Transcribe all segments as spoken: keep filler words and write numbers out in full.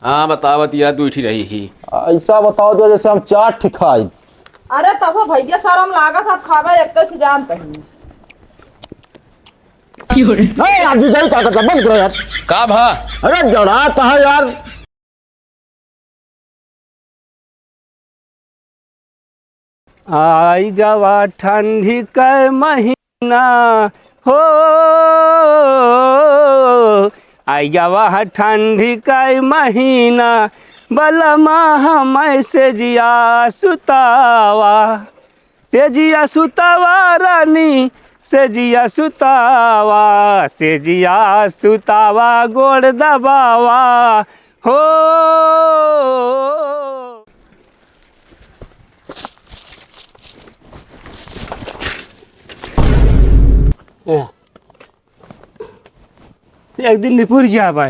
हाँ, बतावत या दुइ ठी रही ही। ऐसा बताओ तो जैसे हम चार ठी खाई। अरे तबो भैया शरम लागत, अब खावे एक ठी जान पहली। ए, यार, जीजा जी, का करता? बंद करो यार। का भा? अरे, जड़ा कहाँ यार? आई गवा ठंडी कै महीना हो, आई गवा ठंडी कै महीना, बलमा हमै सेजिया सुतावा, सेजिया सुतावा रानी, सेजिया सुतावा, सेजिया सुतावा गोड़ दबावा हो। एक दिन निपुर जाबे।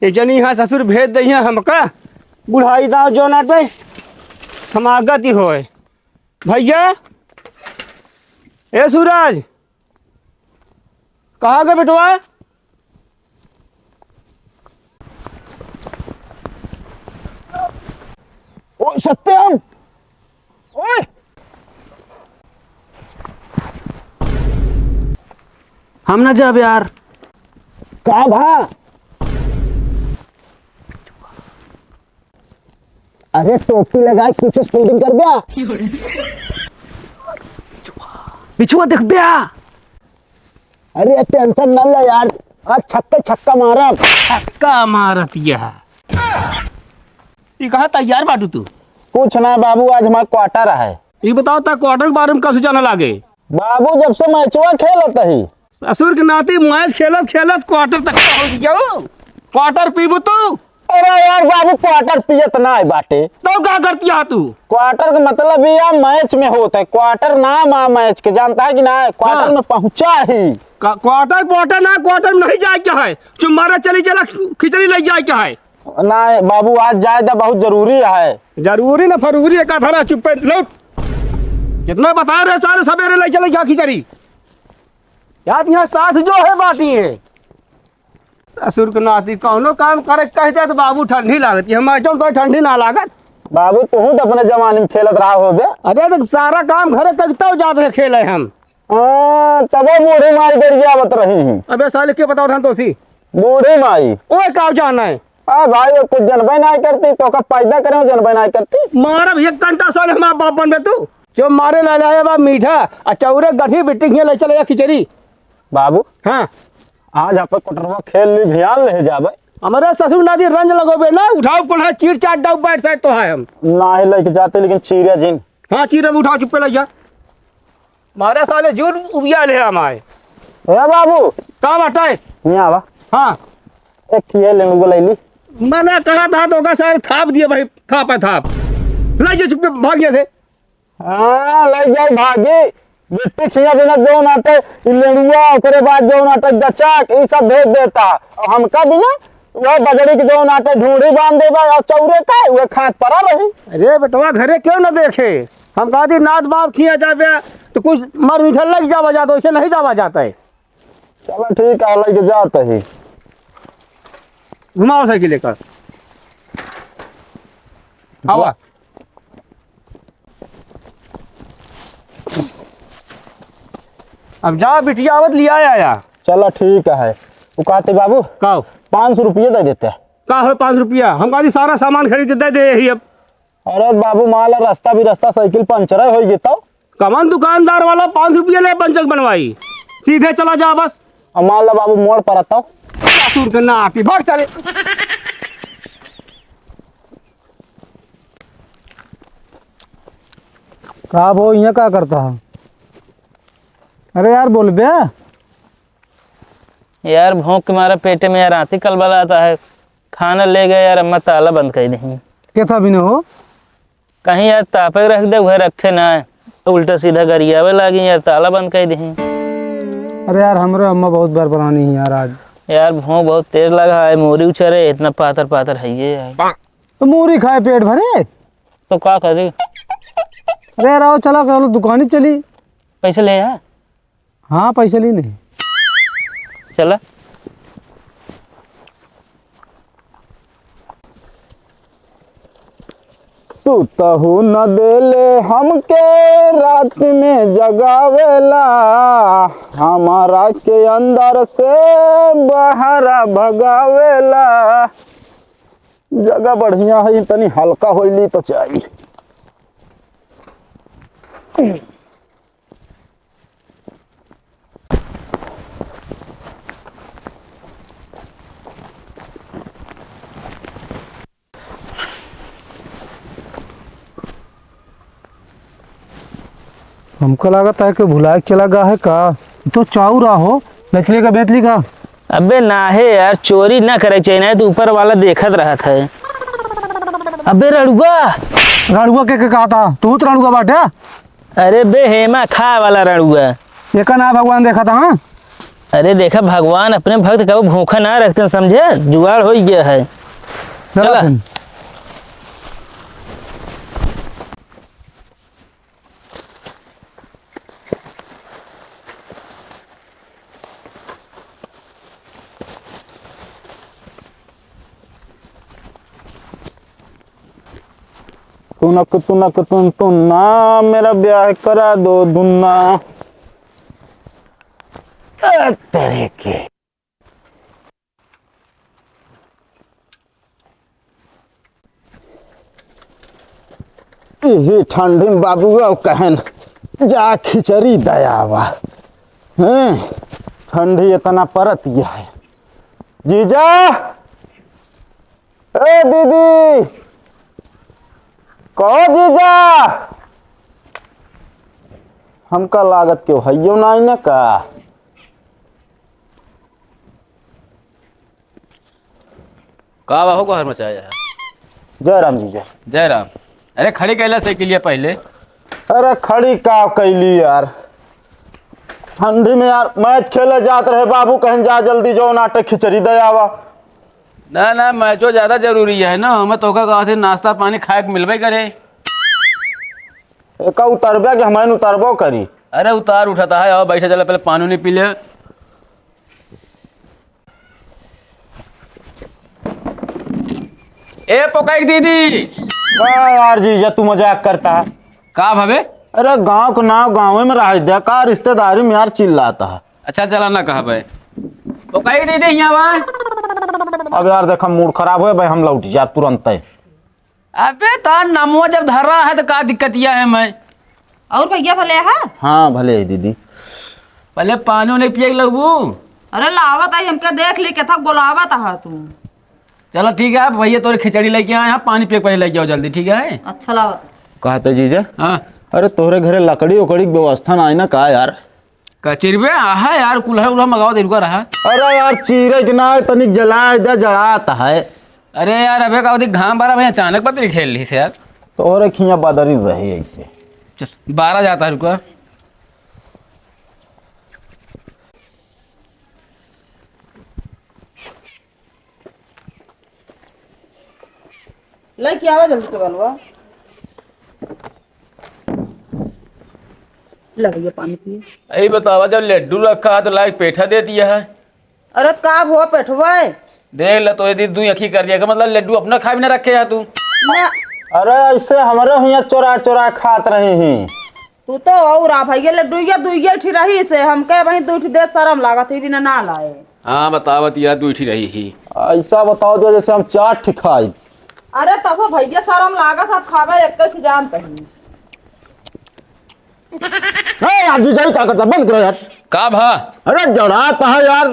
ये जनी यहाँ ससुर भेज दइहे हमका, बुढ़ाई दाव जौन आटे, हम आगत ही होए। भैया, ए सूरज, कहाँ गए बेटवा? ओ सत्यम, ओए! हम ना जाब यार। का भा? अरे टोपी लगाए पीछे से fielding कर ब्या। पिछुआ देख ब्या। अरे tension न ले यार, आज छक्के छक्का मारब। छक्का मारत यह। ई कहाँ तैयार बाटू तू? कुछ ना बाबू, आज हमार quarter है। ई बताओ ता quarter के बारे में कब से जाने लागे? बाबू जब से मैचवा खेलत ही। ससुर के नाती मैच खेलत खेलत quarter तक पहुँच गयो। Quarter पीबू तू? अरे यार बाबू, quarter पियत ना है बाटे। तो का करती है तू? Quarter के मतलब ये यार मैच में होत है, quarter नाम आ मैच के, जानता है कि ना? Quarter हाँ। में पहुँचा ही। का-, quarter पोटर ना, quarter में नहीं जाए क्या है? चुम्मारा चली चला, खिचड़ी ले जाए क्या है? ना बाबू, आज जाए दा, बहुत जरूरी है। जरूरी ना फरूरी, एक आधा चुप्पे लौट। जितना बता रहे सारे सवेरे ले चले क्या खिचड़ी? यार यहाँ साथ जो है बाटी है। ससुर के नाती कौनो काम करे कह दे तो बाबू ठंडी लागत। हम आइटम तो ठंडी ना लागत। बाबू तू तो अपने जमाने में खेलत रहा होबे। अरे तो सारा काम घरे करते हो जाते खेले हम। हाँ, तबो बूढ़ी माई गरियावत रही हैं। अबे साले के बताओ रहन तोसी। बूढ़ी माई। ओए का जाना है? आ भाई वो कुछ जनबे ना करती, तोका पैदा करे हो जनबे ना करती। मारब एक घंटा साले हमार बाप बनबे तू। जो मारे ला लाए बा मीठा, आ चौरे गठी बिट्टी खिया ले चले या खिचड़ी। बाबू। हाँ। आज आप कोटरवा खेल ली, भियान ले जाबे। हमरे ससुर नाती रंज लगोबे ना, उठाओ कुल्हा चीर चाट डाउ बैठ साइड तो है हम। ना ही लेके जाते, लेकिन चीरे जिन। हाँ, चीरे में उठाओ, चुप्पे लग जा। मारे साले जूर उबिया ले हम आए। ए बाबू। का बात है? यहाँ आवा। हाँ। एक ये लेंगू को ले ली। मना कहा था तो का सारे थाप दिए भाई, थाप है थाप। ले जा चुप्पे भाग यहाँ से। हाँ, लइ जाई भागी। गिट्टी खिया बिना जौन आटे, ई लेड़ुआ, ओकरे बाद जौन आटे गचाक, ई सब भेज देता। और हमका बिना, वह बजड़ी के जौन आटे ढूंढी बांध देबा, और चौरे का, वह खात पड़ा रही। अरे बेटवा, घरे क्यों न देखे? हम कहा दी नाद बाप खिया जाबे, तो कुछ मर मीठा लग जावा जाता, वैसे नहीं जावा जाता है। चलो ठीक है, लेके जाते ही। घुमाओ साइकिल लेकर। आवा। अब जा बिटिया आवत लिया आया। चलो ठीक है। वो कहते बाबू, का हो? पाँच सौ रुपये दे देते। का हो पाँच रुपया? हम कहा दी सारा सामान खरीद के दे दे यही अब। अरे बाबू, मान ला रास्ता भी रास्ता साइकिल पंचर है, होई गे तो। कवन दुकानदार वाला पाँच रुपया ले पंचर बनवाई? सीधे चला जा बस। अब मान ला बाबू, मोड़ पर आता हूँ। ससुर के नाती, भाग चले। का भो, यहाँ का करता है? अरे यार, बोल बे। यार, भूख के मारा पेटे में यार आती कलबलाता है। खाना ले गए यार, अम्मा ताला बंद कर दी। के था बिना हो? कहीं यार तापे रख दे, वह रखे ना है। उल्टा सीधा गरियावे लागी यार, ताला बंद कर दी। अरे यार, हमरे अम्मा बहुत बरबरानी है यार आज। यार, भूख बहुत तेज लगा है, मूरी उचरे, इतना पातर पातर है ये यार। तो मूरी खाए पेट भरे? तो का करी? अरे यार, आओ चला, चलो दुकानी चली। पैसे ले आ। हाँ, पैसे ली नहीं। चला। तू तहु न देले हमके रात में जगावेला, हमारा के अंदर से बहरा भगावेला। जगह बढ़िया है, तनी हल्का होइली तो चाही। हमका लागत है कि भुलाए के चला गा है का? ई तो चाउर आ हो, बेचली का, बेचली का? अबे ना हे यार, चोरी ना करे चाहिए, ना तो ऊपर वाला देखत रहत है। अबे रड़ुआ। रड़ुआ के, के कहता? तू तो रड़ुआ बाटे। अरे बे हेमा खाए वाला रड़ुआ। एका ना भगवान देखा था, हाँ? अरे देखा, भगवान अपने भक्त का वो भूखा ना रखते, समझे? जुगाड़ हो गया है। चला चला। फिर। तुनक तुनक तुन तुन्ना, मेरा ब्याह करा दो दुन्ना। ए, तेरे के। इही ठंडी में बाबू अब कहन जा खिचड़ी दयावा। हैं, ठंडी इतना परत ही है। जीजा, ए दीदी, कहो जीजा, हमका लागत केहू हइयो नाई न का। का बा हो, गोहर मचाया है? जय राम जी, जय। जय राम। अरे, खड़ी कैला साइकिलिया पहिले। अरे, खड़ी का कैली यार, ठंडी में यार, मैच खेले जात रहे बाबू, कहन जा जल्दी जो नाटे खिचड़ी दे आवा। ना, ना, मैचो ज्यादा जरूरी है ना, हमें तोका कहा थे नाश्ता पानी खाए के मिलबे करे। एका उतरबे कि हमें उतरबो करी। अरे, उतार उठाता है, आओ बैठे चले, पहले पानी नहीं पी ले। ए पोकई दीदी। का यार जीजा, तू मजाक करता है? का भवे? अरे गाँव के नाव गाँवे में रह दे, का रिश्तेदारी में यार चिल्लाता है? अच्छा चला ना कहा भाई। पोकई दीदी यहाँ बा। अब यार देखा मूड खराब हो भाई, हम लौट जाब तुरंत। अबे तो नमवा जब धरा है तो का दिक्कतिया है मैं? और भैया भले है? हाँ भले है दीदी। पहले पानी नहीं पिए लगबू? अरे लावत आई, हमके देख ली केथक बोलावत हा तू। चलो ठीक है, भैया तोरे खिचड़ी लेके आए हैं, पानी पिए के पहले लेके जाओ जल्दी, ठीक है? अच्छा लावत। कहते जीजा। हाँ। अरे तोहरे घरे लकड़ी उकड़ी के व्यवस्था ना है ना का यार? का चिरबे? आहा यार, कुल्हा उल्हा मंगाओ दे रुका रहा। अरे यार, चीरे के ना, तनिक जलाए दे, जड़ात है। अरे यार, अबे का होती घाम बारा भैया अचानक बदरी खेल ली से यार। तोहरे खिया बदरी रही ऐसे। चल, बारा जाता है, रुका। लेके आवा जल्दी टेबलवा। ले भैया पानी पिए। यही बतावा, जब लड्डू रखा है तो लाइक पेठा दे दिया है। अरे का भुआ पेठवा है? देख ले तो यदि दुई अखी कर दिया का मतलब लड्डू अपना खाए बिना रखे है तू। ना। अरे ऐसे हमारे हियाँ चोरा चोरा खात रही ही। तू तो और आ भैया लड्डू ये दुइये ठी रही से हमके वहीं दू ठी दे शरम लागत ही बिना ना लाए। हाँ, बतावत यार, दुई ठी रही ही। ऐसा बताओ तो जैसे हम चार ठी खाई। अरे तबो भैया शरम लागत, अब खावे एक ठी जान कहीं। ए, यार, जीजा, ई का करता? बंद करो यार। का भा? अरे, जड़ात है यार।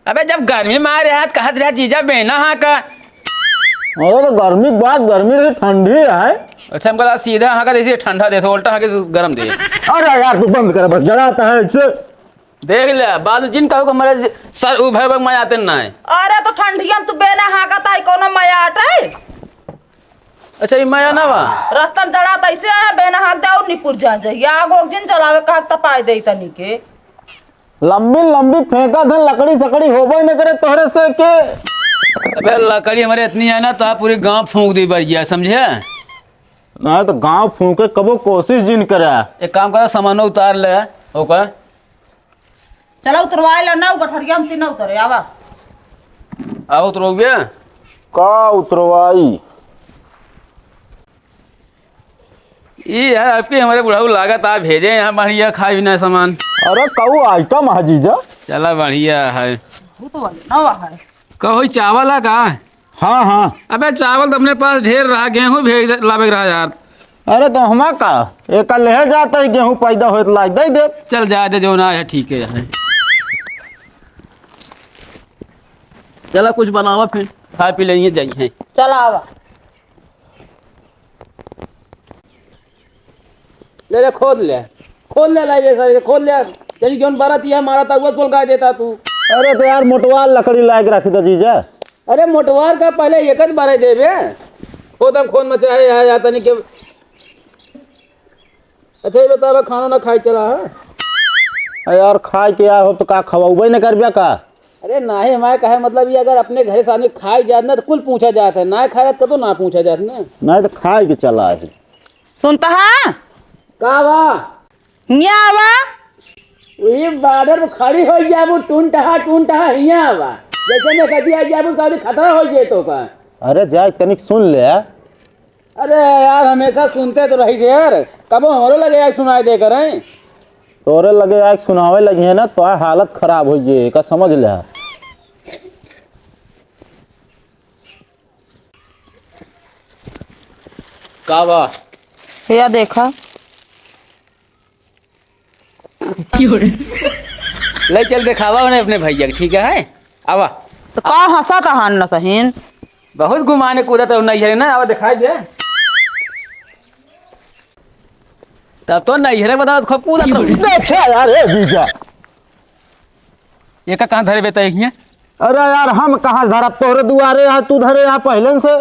अबे, जब गर्मी मारे हाथ कहत रहा जीजा बेना हाँ का। अरे, तो गर्मी के बात गर्मी रही, ठंडी है। अच्छा, हमका लगा सीधा हाँ का, जैसे ठंडा दे, उल्टा हाँ के गरम दे। अरे यार, तू बंद कर, बस जड़ात है इससे। देख ले, बाद में जिन कहू के हमारे सर उभे उभे मजा आते ना है। अरे तो ठंडिया में तू बेना हाँकत आई, कोनो मजा आटे? अच्छा, ये मजा ना बा। रस्ता में जड़ात ऐसे है, बेना हाँक दे और निपुर जा जाए। या आग ओग जिन जलावे, कहा के तपाए दे तनी के। लंबी लंबी फेंका धन लकड़ी सकड़ी होबे न करे तोहरे से के। अबे लकड़ी हमारे इतनी है ना, तो आप पूरी गांव फूंक दी बढ़ गया, समझे? ना तो गांव फूंके कबो कोशिश जिन करे। एक काम करा, सामान उतार ले, ओकर। चला उतरवाए ला ना, उ गठरिया हमसे ना उतरे, आवा। आवा उतरवाइबे? का उतरवाई? ई यार, आपके हमरे बुढ़ऊ लागत, आप भेजे यहाँ बढ़िया खाए पीना सामान। अरे, कऊ आइटम है जीजा? चला, बढ़िया है। बहुत बढ़िया है। का होई, चावल है का? हाँ, हाँ। अबे, चावल तो अपने पास ढेर रहा, गेहूं भेज लावे के रहा यार। अरे, तो हमा का, एक लेहे जाते ही गेहूं पैदा होए तो लाइ दे दे। चल, जा दे, जो ना है, ठीक है। चला, कुछ बनावा, फिर खा पी लेंगे, जाइए। चला आवा। ले ले, खोद ले, खोद ले, लाई ले, सारे खोद ले। तेरी जौन बरत है, मारा था, वो सुलगा देता तू। अरे तो यार, मोटवार लकड़ी लायक रख दे जीजा। अरे मोटवार का पहले एक बारे देबे। खोदम खोद मचाए है या तनी के। अच्छा, ये बतावा, खाना ना खाए चला है? अरे यार, खाए के आए हो तो का खवाउबे न करबे का? अरे नाही, हमारे कहे मतलब, ये अगर अपने घरे से आदमी खाए जात ना, तो कुल पूछा जात है, ना खाए जात, कतो ना पूछा जात ना। नहीं तो खाए के चला है। सुनता है? का बा? हियाँ आवा। वही बॉर्डर पर खड़ी हो जाबू, टून टहा, टून टहा, हियाँ आवा। जैसे मैं कहती आ जाबू, तो अभी खतरा हो जाए तो का। अरे जाए, तनिक सुन ले। अरे यार, हमेशा सुनते तो रही थे यार, कबो हमरो लगे आके सुनाई दे करें। तोरे लगे आके सुनावे लगी है ना, तो हालत खराब हो जाए, का समझ ले। का बा? या देखा। ले चल देखावा उन्हें अपने भैया के, ठीक है? आवा। तो का हंसा तहान न सहीन? बहुत घुमाने कूदत रहो नैहरे ना, आवा दिखाई दे। तब तो नैहरे बताओ, खूब कूदत रहो। देखे यार, ए जीजा। एका कहाँ धरे बेटा एक हियाँ? अरे यार, हम कहाँ से धरब? तोहरे दुआरे है, तू धरे यहाँ पहले से।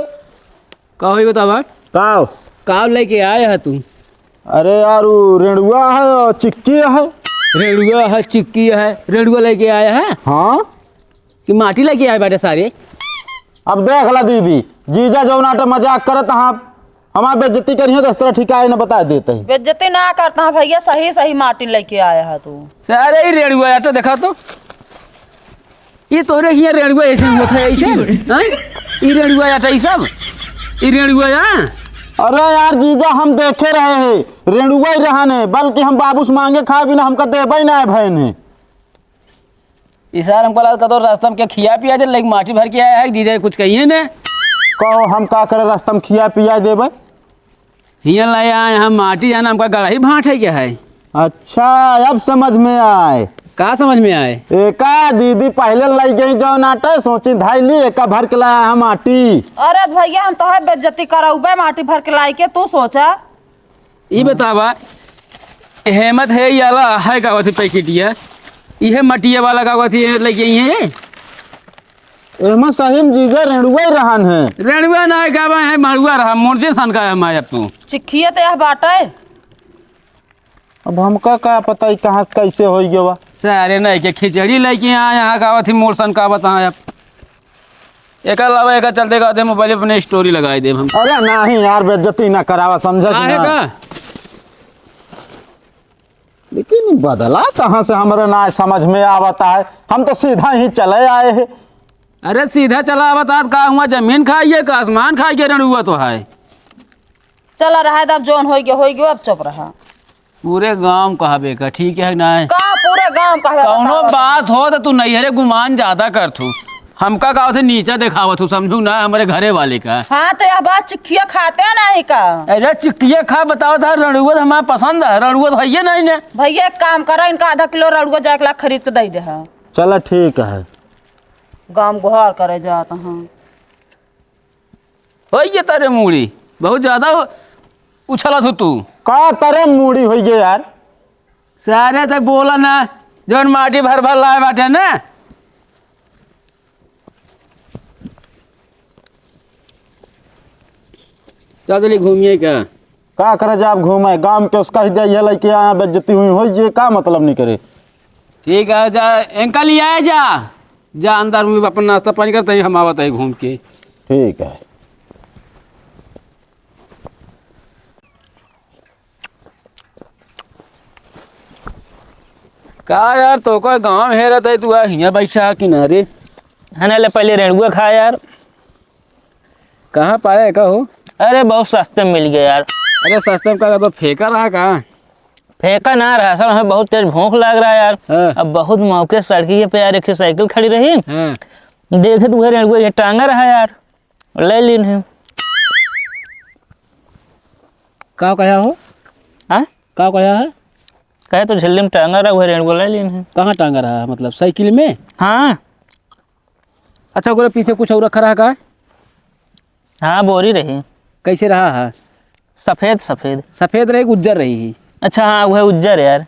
का होई बतावा? काव? काव लेके आए है तू? अरे यार, वो रेणुआ है और चिक्की है। रेणुआ है, चिक्की है, रेणुआ लेके आए है? हाँ। कि माटी लेके आए बाटे सारे? अब देख ला दीदी, जीजा जौन आटे मजाक करत हाँ, हमार बेइज्जती करिहे तो इस तरह ठिकाए न बता देते हैं। बेइज्जती ना करता हाँ भैया, सही सही माटी लेके आया है तू। सारे ही रेणुआ आटा देखा तो, ये तोरे हियाँ रेणुआ ऐसे होत है, ऐसे, हैं? ई रेणुआ आटा, ई सब, ई रेणुआ या? अरे यार जीजा, हम देखे रहे हैं, रेणुआ ही रहन है, बल्कि हम बाबू से मांगे खाए बिना हमका देबे ही ना है भयन है। ई सार हमका लागत कतो रास्ता में क्या खिया पिया दे, लाइक माटी भर के आया है, जीजा कुछ कहिए ने। कहो हम का करे रास्ता में खिया पिया देबे? हियाँ लाया है, यहाँ माटी जाना हमका गड़ही भांट है क्या है? अच्छा, अब समझ में आए। का समझ में आए? एका दीदी पहले लाई गई जौन आटा, सोची धाई ली, एका भर के लाया है माटी। अरे भैया, हम तोहे बेइज्जती करउबे माटी भर के लाई के, तू सोचा। ई बतावा, हेमत है याला है का होती पैकेटिया? इहे मटिया वाला का होती है लेके आई है? एहमा सही में जीजा रेणुआ ही रहन है। रेणुआ ना है, का बा है, मड़ुआ रहा, मोरजे सन का है हमारे अब तू। चिक्खिया तो यह बाटे। अब हमका का पता ही कहाँ से कैसे होई गवा। सारे नहीं के खिचड़ी लेके आए यहाँ का होती मोर सन का बता अब। एकर अलावा एकर चलते का होती मोबाइल पे अपने स्टोरी लगाई देब हम। अरे नहीं यार, बेइज्जती ना करावा, समझा कि काहे ना? का? लेकिन ई बदला कहाँ से हमरे ना समझ में आवता है? हम तो सीधा ही चले आए हैं। अरे सीधा चला आवता का हुआ, जमीन खाइए का आसमान खाइए, रेणुआ तो है। चला रहा है, अब जौन होई गयो, होई गयो, अब चुप रहा। पूरे गांव कहबे का, ठीक है कि नाय? का पूरे गांव कहबे का? कौनो बात हो तो तू नैहरे गुमान ज्यादा करत हूँ। हमका का होते नीचा देखावत हूँ, समझू ना, हमरे घरे वाले का। हाँ, तो यह बात चिक्किया खाते नहीं का? अरे चिक्किया खा, बताओ था, रड़ुआ तो हमारा पसंद है, रड़ुआ तो है ही नहीं ने। भैया एक काम करा, इनका आधा किलो रड़ुआ जाके ला खरीद के दे दे। हाँ। चला ठीक है। गांव गुहार करे जात हाँ। होई गे तारे मूड़ी, बहुत ज्यादा हो-, उछलत हो तू। का तारे मूड़ी होई गे यार? सारे ते बोला ना, जौन माटी भर भर लाए बाटे ना। चल चली घूमिए का? का करे जा, आप घूमे, गांव के उसका ही दे, ये लेके आया, बेइज्जती हुई, होई जे, का मतलब नहीं करे। ठीक है, जा, इनका ले आए जा, जा अंदर में अपन नाश्ता पानी करते हैं, हम आवत है घूम के। ठीक है। का यार, तो कोई गांव हेरत है, तू आ हियां बैठा है किनारे। है ना, ले पहले रेणुआ खा यार। कहाँ पाया है का हो? अरे बहुत सस्ते में मिल गया यार। अरे सस्ते में का, का तो फेंका रहा का? फेंका ना रहा सर, हमें बहुत तेज भूख लाग रहा है यार। हाँ। अब बहुत मौके सड़की पे यार एक साइकिल खड़ी रही। हाँ। देखे तो वह रेणुआ ये टांगा रहा यार, ले लीन है। का कहा हो? हाँ? का कहा है? कहे तो झिल्ली में टांगा रहा, वह रेणुआ ले लीन है। कहाँ टांगा रहा है, मतलब साइकिल में? हाँ। अच्छा, ओकरे पीछे कुछ और रखा रहा का? हाँ, बोरी रही। कैसे रहा है? सफेद, सफेद। सफेद रही कि उज्जर रही? अच्छा, हाँ, वह उज्जर यार।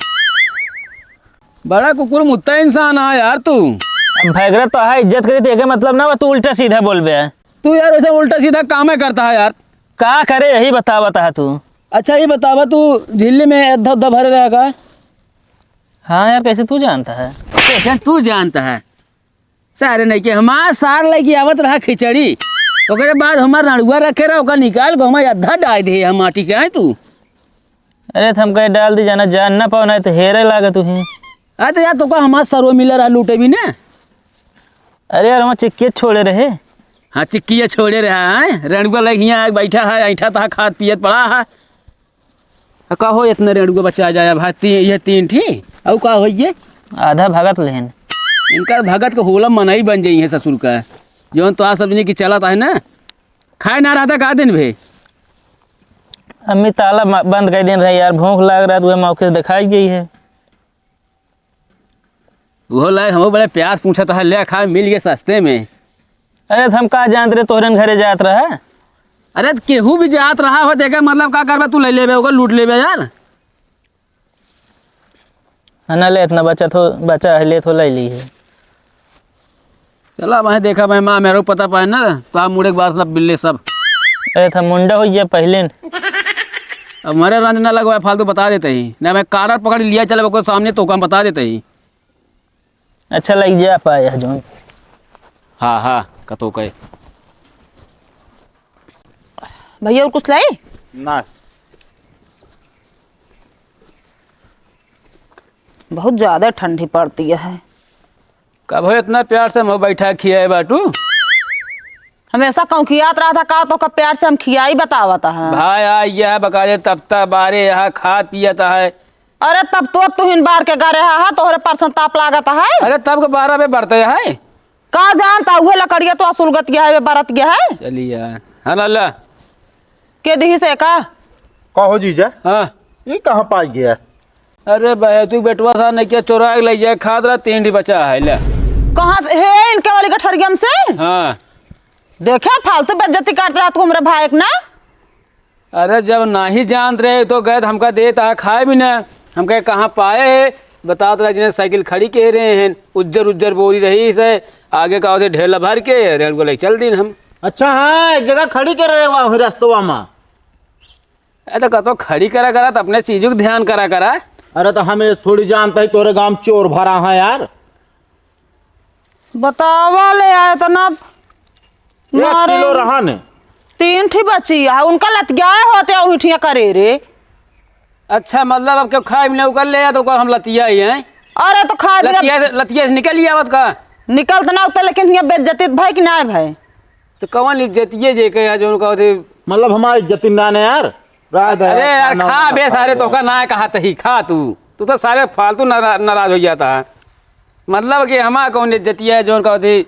बड़ा कुकुर मुत्ता इंसान है यार तू। अब भैगरा तो है, इज्जत करी तो एके मतलब ना, तू उल्टा सीधा बोलबे है। तू यार ऐसा उल्टा सीधा काम है करता है यार। का करे, यही बतावत है तू। अच्छा, ये बतावा, तू झिल्ली में अद्धा उद्धा भरे रहा का? हाँ यार, कैसे तू जानता है? कैसे तू जानता है? सारे नहीं के हमार सार लेके आवत रहा खिचड़ी, ओकरे बाद हमार रड़ुआ रखे रहा, ओकर निकाल के हमार अद्धा डाल दे हम माटी के, आए तू। अरे तो हम कहे डाल दी जाना, जान ना पाओ, नहीं तो हेरे लागे तू ही। अरे तो यार, तो का हमार सरवा मिला रहा लूटे भी ना। अरे यार, वहाँ चिक्किया छोड़े रहे। हाँ, चिक्किया छोड़े रहा है, रड़ुआ लग हियाँ बैठा है, ऐठा तहा खात पियत पड़ा है। आ, का हो, इतने रेणुआ बचा जाया भाई, ती-, ये तीन ठी, अउ का होइए? आधा भगत लेहन। इनका भगत के होला मनई बन जाई है ससुर का, जौन तो आ सब जने की चलत आहे ना, खाए ना रहता का दिन भे। अम्मी ताला म-, बंद कर दिन रहे यार, भूख लाग रहा, तो वह मौके से दिखाई गई है। उहो लायक हमहू बड़े प्यार से पूछत है, ले खा, मिल गए सस्ते में। अरे, तो हम का जानत रहे तोहरन घरे जात रहा? अरे, तो केहू भी जात रहा हो, देखे मतलब का करबे, तू ले लेबे, ओकर लूट लेबे यार। हाँ, ना ले, इतना बचत हो, बचा है, ले तो ले ली है। चला, मैं देखा, मैं माँ मेरे को पता पाए ना, तो आप मुड़े के बाद सब बिल्ले सब। अरे, था मुंडा हो गया पहले न। अब मरे रंज ना लगवाए, फालतू बता देते ही। ना, मैं कालर पकड़ लिया, चले, ओकर सामने तो काम बता देते ही। अच्छा, लग जा पाए है जोन। हाँ, हाँ, कतो कहे। भैया, और कुछ लाई? ना। बहुत ज्यादा ठंडी पड़ती है। कब हो इतना प्यार से मुँह बैठा खियाए बाटू? हमेशा कहूँ खियात रहा था का, तो कब प्यार से हम खियाई बतावत है। भाई, आ यह बका दे, तब तक बारे यहाँ खात पियत है। अरे, तब तो तुहिन बार के गरे हा, हा, तोहरे परसन ताप लागत है। अरे, तब के बारह में बरते है। का जानता, उहे लकड़िया तो असुलगत गया है, वे बरत गया है। चलिए, हाँ ना, ला। के दिही से का? का हो जीजा? हाँ। ये कहाँ पाई गया? अरे, बहे तू बेटवा सा नहीं क्या चोरा के ले जाए, खात रहा, तीन ठी बचा है, ले। कहाँ से? हे, इनके वाली गठरिया में से? हाँ। देखे, फालतू बेइज्जती काट रहा तू हमरे भाई के ना। अरे, जब नाही जानत रहे तो गए तो हमका देत आ खाए भी ना। हम कहे कहाँ पाए है, बतात रहा जिन्हें साइकिल खड़ी कह रहे हैं, उज्जर उज्जर बोरी रही से, आगे का होते ढेला भर के रेल को ले चल दीन हम। अच्छा, हाँ, एक जगह खड़ी कर रहे वहाँ रस्तवा में। अरे तो कतो खड़ी करा करा तो अपने चीजों का ध्यान करा करा। अरे तो हमें थोड़ी जानता ही तोरे गाँव चोर भरा है यार। बतावा ले आए तो ना एक मारे। किलो रहा ने। तीन ठी बची है, उनका लतियाए होते उहिठिया करे रे। अच्छा, मतलब अब क्यों खाए बिना उकर ले आ तो ओकर हम लतिया ही हैं? अरे तो खाए बिना लतिया से, लतिया से निकल ही आवत का? निकल तो ना उतर, लेकिन हियाँ बेइज्जती तो भाई कि ना भाई? तो कौन इज्जतिये जे के है जो उनका होते? मतलब हमारी इज्जत ना ने यार। राय दे अरे यार, यार, खाना खा वाना बे खा सारे, लिया। तो का ना कहा तही, खा तू। तू तो सारे फालतू नारा-, नाराज हो जाता है। मतलब कि हमार कौन इज्जतिया है, जौन का होती?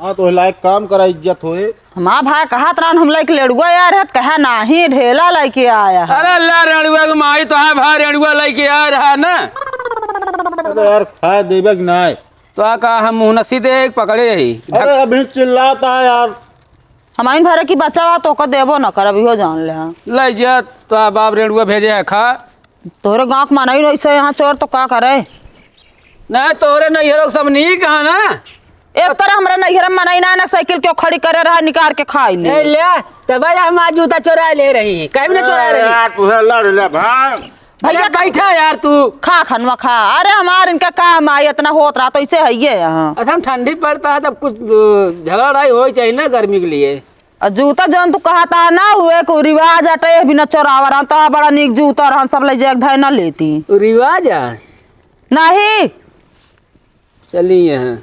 हाँ, तो लायक काम करा, इज्जत होए। हमार भाई कहत रहन, हम लायक लेड़ुआ यार है, कहा नाही, ढेला लेके आया है। अरे अल्लाह, रेणुआ के माई तो है भाई, रेणुआ लेके आया रहा ना। अरे यार, खाए देबे कि नाय? तो आ का हम मुँह नसी दे, पकड़े ही। अरे अभी चिल्लाता है यार। हमाइन भरे की बचा हुआ तो ओकर देबो न करब, इहो जान ले, हाँ। ले जा, तो आ बाप रेणुआ भेजे है, खा। तोहरे गाँव के मनई नहीं से यहाँ चोर तो का करे? नहीं, तोहरे नैहरों के सब नीक है ना? इस तरह हमरे नैहर में मनई ना, ना साइकिल क्यों खड़ी करे रहा, निकाल के खाई ले। ए, ले, तब आज हम आज जूता चोरा ले रही है, कहीं भी ना चोरा अरे रही। यार, तुहे लड़ ले भाई। भैया, अरे बैठा यार तू। खा खनवा खा। अरे हमार इनका काम आई, इतना होत रहा तो इसे है ये यहाँ। अच्छा, हम ठंडी पड़ता है तब कुछ, अ, झगड़ा लड़ाई होई चाहिए ना गर्मी के लिए। आ जूता जौन तू कहता है ना, वो एक रिवाज अटे, बिना चोरावा रहन, तो बड़ा नीक जूता रहन, सब ले जाए के धाय ना लेती। रिवाज है? नहीं। चली यहाँ।